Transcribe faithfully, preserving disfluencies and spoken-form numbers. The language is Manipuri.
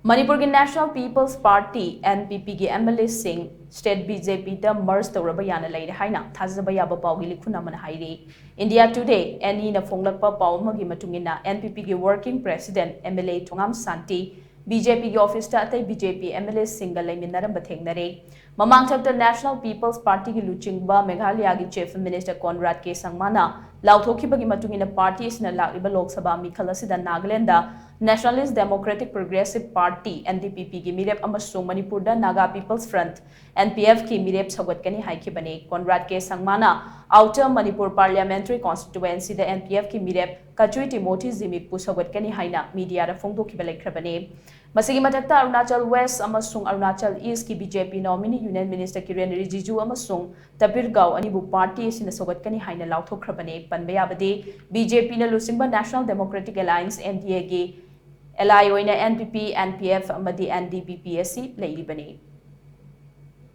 ꯃꯅꯤꯄꯨꯔꯒꯤ National People's Party, N P P ꯒꯤ M L A ꯁꯤꯡ state B J P ꯗ merge ꯇꯧꯔꯕ ꯌꯥꯅ ꯂꯩꯔꯦ ꯍꯥꯏꯅ ꯊꯥꯖꯕ ꯌꯥꯕ ꯄꯥꯎꯒꯤ ꯂꯤꯈꯨꯟ ꯑꯃꯅ ꯍꯥꯏꯔꯤ꯫ India Today, Any ꯅ ꯐꯣꯡꯂꯛꯄ ꯄꯥꯎ ꯑꯃꯒꯤ ꯃꯇꯨꯡ ꯏꯟꯅ, N P P ꯒꯤ working president M L A Thongam Shanti B J P ꯒꯤ office ꯇ ꯑꯇꯩ B J P M L A ꯁꯤꯡꯒ ꯂꯩꯃꯤꯟꯅꯔꯝꯕ ꯊꯦꯡꯅꯔꯦ꯫ ꯃꯃꯥꯡꯊꯛꯇ National People's Party ꯒꯤ ꯂꯨꯆꯤꯡꯕ ꯃꯦꯘꯥꯂꯌꯥꯒꯤ Chief Minister Conrad K ꯁꯪꯃꯥꯅ ꯂꯥꯎꯊꯣꯛꯈꯤꯕꯒꯤ ꯃꯇꯨꯡ ꯏꯟꯅ, party ꯑꯁꯤꯅ ꯂꯥꯛꯂꯤꯕ ꯂꯣꯛ ꯁꯚꯥ ꯃꯤꯈꯜ ꯑꯁꯤꯗ Nagaland Nationalist Democratic Progressive Party, N D P P ꯒꯤ ꯃꯤꯔꯦꯞ ꯑꯃꯁꯨꯡ ꯃꯅꯤꯄꯨꯔꯗ Naga People's Front, N P F ꯀꯤ ꯃꯤꯔꯦꯞ ꯁꯧꯒꯠꯀꯅꯤ ꯍꯥꯏꯈꯤꯕꯅꯤ꯫ Conrad K ꯁꯪꯃꯥꯅ Outer Manipur Parliamentary Constituency ꯗ N P F ꯀꯤ ꯃꯤꯔꯦꯞ ꯀꯆꯨꯏ ꯇꯤꯃꯣꯊꯤ ꯖꯤꯃꯤꯛꯄꯨ ꯁꯧꯒꯠꯀꯅꯤ ꯍꯥꯏꯅ media ꯗ ꯐꯣꯡꯗꯣꯛꯈꯤꯕ ꯂꯩꯈ꯭ꯔꯕꯅꯤ꯫ ꯃꯁꯤꯒꯤ ꯃꯊꯛꯇ, ꯑꯔꯨꯅꯥꯆꯜ West ꯑꯃꯁꯨꯡ ꯑꯔꯨꯅꯥꯆꯜ East ꯀꯤ B J P nominee Union Minister Kiren Rijiju ꯑꯃꯁꯨꯡ ꯇꯄꯤꯔꯒꯥꯎ ꯑꯅꯤꯕꯨ party ꯑꯁꯤꯅ ꯁꯧꯒꯠꯀꯅꯤ ꯍꯥꯏꯅ ꯂꯥꯎꯊꯣꯛꯈ꯭ꯔꯕꯅꯤ꯫ ꯄꯟꯕ ꯌꯥꯕꯗꯤ, B J P ꯅ ꯂꯨꯆꯤꯡꯕ National Democratic Alliance, N D A ꯒꯤ ally ꯑꯣꯏꯅ N P P, N P F ꯑꯃꯗꯤ N D P P ꯑꯁꯤ ꯂꯩꯔꯤꯕꯅꯤ꯫